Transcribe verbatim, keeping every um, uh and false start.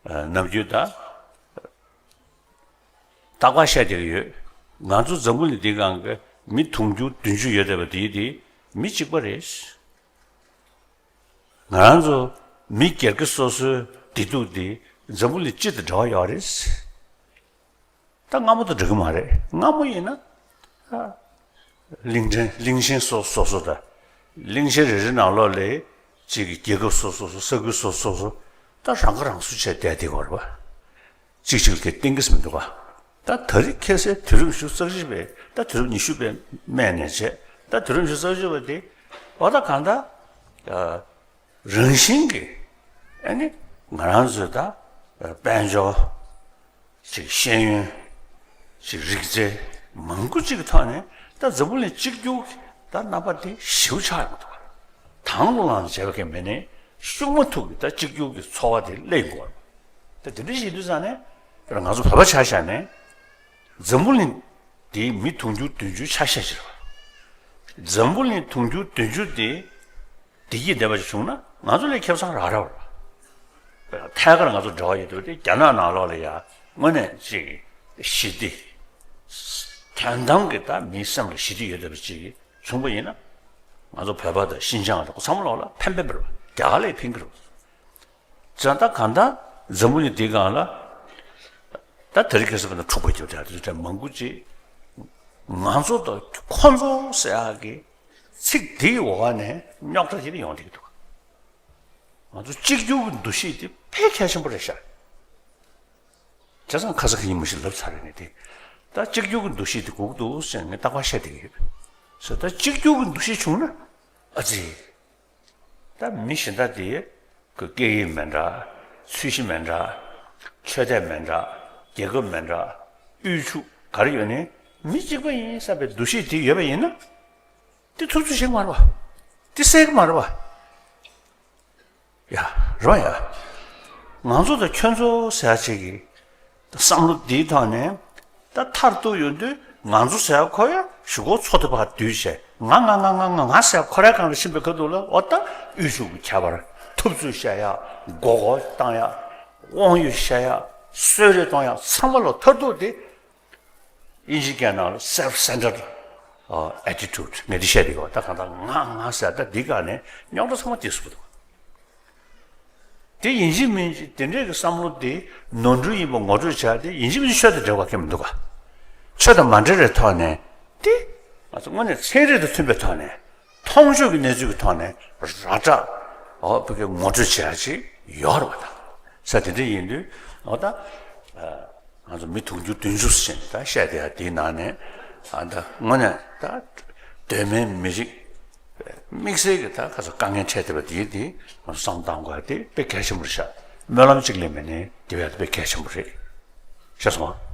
ནམ་རྒྱུན་ད་རྟག་པར་བཤད་བསྡད་ཀྱི་ཡོད། ང་ཚོ་འཛམ་བུ་གླིང་འདིའི་སྒང་གི་མི་དུང་ཕྱུར་བདུན་ཅུ་ཡོད་བསྡད་པ་དེ་དེ་མི་གཅིག་པ་རེད། ང་རང་ཚོ་མི་སྒེར་གྱི་སོ་སོའི་བདེ་སྡུག་དེ་འཛམ་བུ་གླིང་སྤྱི་དང་འབྲེལ་བ་ཡོད་རེད། ད་སྔ་མོ་དང་འདྲ་གི་མ་རེད། སྔ་མོ་ཡིན་ན་ད་གླིང་ཕྲན་གླིང་ཆེན་སོ་སོ་སོ་དང་། གླིང་ཆེན་རེ་རེ་ནང་ལོགས་ལ་གཅིག་གི་རྒྱལ་ཁབ་སོ་སོ་སོ། ས་ཁུལ་སོ་སོ་སོ། ད་རང་ཁ་རང་གསོ་བྱས་བསྡད་བསྡད་ཡོད་རེད་པ། གཅིག་གཅིག་ལ་གཏན་འཁེལ་མི་འདུག་ག་ད་རིགས་ཁ་སང་དུས་རབས་ཉི་ཤུ་རྩ་གཅིག་པའི། ད་དུས་རབས་ཉི་ཤུ་པའི་སྨད་ནས་བྱས། ད་དུས་རབས་ཉི་ཤུ་རྩ་གཅིག་པ་དེ་འོ་ད་གང་ལྟར་རང་བཞིན་གྱིས་ཨ་ནི་ང་རང་ཚོའི་ད་དཔལ་འབྱོར་ཅིག་ཤེས་ཡོན་ཅིག་རིག་རྩལ་མང་པོ་ཅིག་གི་ཐོག་ནས་ད་འཛམ་བུ་གླིང་གཅིག་གྱུར་གྱི་ད་རྣམ་པ་དེ་ཞེ་པོ་ཆགས་ཡོང་གི་འདུག་ག་དང་བླངས་བྱས་པ་གི་མི་ནི་ཤུགས་མ་ཐུག་གི་ད་གཅིག་གྱུར་གྱི་འཚོ་བ་དེ་སླེབས་ཡོང་གི་རེད་པ། ད་དེ་འདྲ་ཞིག་དུས་ཙང་ནས་ང་ཚོ་བོད་པ་ཆ་བཞག་ནས་འཛམ་བུ་གླིང་དེའི་མི་དུང་ཕྱུར་བདུན་ཅུ་ཆ་ཤས་ཅིག་རེད་པ། འཛམ་བུ་གླིང་དུང་ཕྱུར་བདུན་ཅུ་དེ་བདེ་སྐྱིད་ལྡན་པ་ཞིག་བྱུང་ན་ང་ཚོ་ལས་ཁེ་བཟང་རག་རག་པ་རེད། ཐད་ཀར་ང་ཚོ་འབྲེལ་བ་ཡོད་དུས་དེ་རྒྱ་ནག་ནང་ལོགས་ལ་ཡ་དངོས་གནས་ཅིག་ཞི་བདེ་དོན་དམ་གྱི་ད་མིའི་སེམས་ལ་ཞི་བདེ་ཡོད་བསྡད་པ་ཅིག་བྱུང་པ་ཡིན་ན། ང་ཚོ་བོད་པ་དང་ཤིན་ཅང་དང་ཚང་མ་ལོགས་ལ་ཕན་ཕན་པ་རེད་པ། རྒྱ་གར་ལ་ཕན་གྱི་རེད་པ། བྱས་ཙང་ད་གང་ལྟར་འཛམ་བུ་གླིང་འདིའི་སྒང་ལ་ད་དེ་རིང་ཁ་སང་བོད་ནང་འཁྲུག་པ་རྒྱབ་བསྡད་དེ་འདྲ་མང་པོ་ཅིག་ང་ཚོ་དང་ཁོ་ཚོ་ཟེར་ཡག་གི་ཚིག་འདིའི་འོག་ནས་རྙོག་དྲ་ཞིག་ཡོང་བསྡད་ཀྱི་འདུག་ང་ཚོ་གཅིག་གྱུར་གྱི་འདུ་ཤེས་དེ་དཔེ་གལ་ཆེན་པོ་རེད་ཤག་བྱས་ཙང་ཁ་སང་ཁ་ཉིན་མ་ཞིག་ལབ་ཚར་རེད་ནས་དེ། ད་གཅིག་གྱུར་གྱི་འདུ་ཤེས་དེ་དགོས་ཀྱི་འདུག་ཟེར་ནས་ངས་རྟག་པར་བཤད་བསྡད་ཀྱི་ཡོད། ཟེར་ད་གཅིག་གྱུར་གྱི་འདུ་ཤེས་བྱུང་ན་ཨ་ཙི། ད་མི་གཞན་དག་དེ་གི་སྐད་ཡིག་མི་འདྲ། ཚོས་གཞི་མི་འདྲ། ཆོས་དད་མི་འདྲ། རྒྱལ་ཁབ་མི་འདྲ། དབུལ་ཕྱུག་ག་རེ་ཡོད་ནའི་མི་གཅིག་པ་ཡིན་བསམ་པའི་འདུ་ཤེས་དེ་ཡོད་པ་ཡིན་ན། དེ་འཐབ་རྩོད་བྱེད་ཀྱི་མ་རེད་པ། དེ་སེལ་གྱི་མ་རེད་པ། ཡ། རེད་པ་ཡ། ང་ཚོ་དང་ཁྱོད་ཚོ་ཟེར་ཡག་ཅིག་གི་བསམ་བློ་འདིའི་ཐོག་ནས་ད་མཐར་གཏུགས་ཡོང་དུས་ང་ཚོ་ཟེར་ཡག་ཁོ་ཡ་གཞུག་གུ་ཚོགས་སྡེ་ཕར་བསྡུས་བྱས། ང་ང་ང་ང་ང་ང་ཟེར་ཡག་ཁོ་རའི་སྒང་ལ་ཕྱིན་པའི་ཁ་ཐུག་ལ་འོ་ད་དབུལ་ཕྱུག་གི་ཁྱད་པར། འཐབ་རྩོད་བྱེད་ཡག་མགོ་སྐོར་བཏང་ཡག་དབང་ཡོད་བཤད་ཡག་གསོལ་རས་གཏོང་ཡག་ཚང་མ་ལ་མཐར་གཏུགས་དེ། དབྱིན་ཇིའི་སྐད་ནང་ལ་self centered attitude ངས་འདི་བཤད་བསྡད་ཡོད། ད་གང་ལྟར་ང་ང་ཟེར་ད་འདི་སྒང་ནས་རྙོག་དྲ་ཚང་མ་དེ་ཚོ་འདུག་དེ་ཡིན་གཅིག་མིན་གཅིག་དེ་འདྲས་ཀྱི་བསམ་བློ་དེ་ནོར་འཁྲུལ་ཡིན་པ་ངོ་སྤྲོད་བྱས་ཏེ། ཡིན་གཅིག་མིན་གཅིག་ཆོས་དང་འབྲེལ་བ་གང་ཡང་མི་འདུག་ག་ཆོས་དང་མ་འབྲེལ་བའི་ཐོག་ནས་དེ་ང་ཚོ་དངོས་གནས་ཚན་རིག་དང་མཐུན་པའི་ཐོག་ནས། མཐོང་ཆོས་ཀྱི་གནས་ཚུལ་གྱི་ཐོག་ནས་ར་སྤྲོད། འོ་བོད་སྐད་ངོ་སྤྲོད་བྱེད་ཡག་ཅིག་ཡོད་རེད་པ། ད་ས་དེ་འདྲ་ཡིན་དུས་འོ་ད་ང་ཚོ་མི་དུང་ཕྱུར་བདུན་ཅུ་ཟིན་ད་བཤད་དེ་ཡ་དེའི་ནང་ནས་ཨ་ད་དངོས་གནས་ད་གདོད་མའི་མི་རིགས་དམིགས་བསལ་གྱི་ད་ག་ཚོད་དཀའ་ངལ་འཕྲད་བསྡད་པ་དེའི་དེ་ང་ཚོ་བསམ་བློ་གཏང་དགོས་ཡ་དེ་དཔེ་གལ་ཆེན་པོ་རེད་ཤག་སྨོན་ལམ་གཅིག་ལས་མེད་ནས་དེ་བས་དཔེ་གལ་ཆེན་པོ་རེད། ཤེས་སོང་ཨ།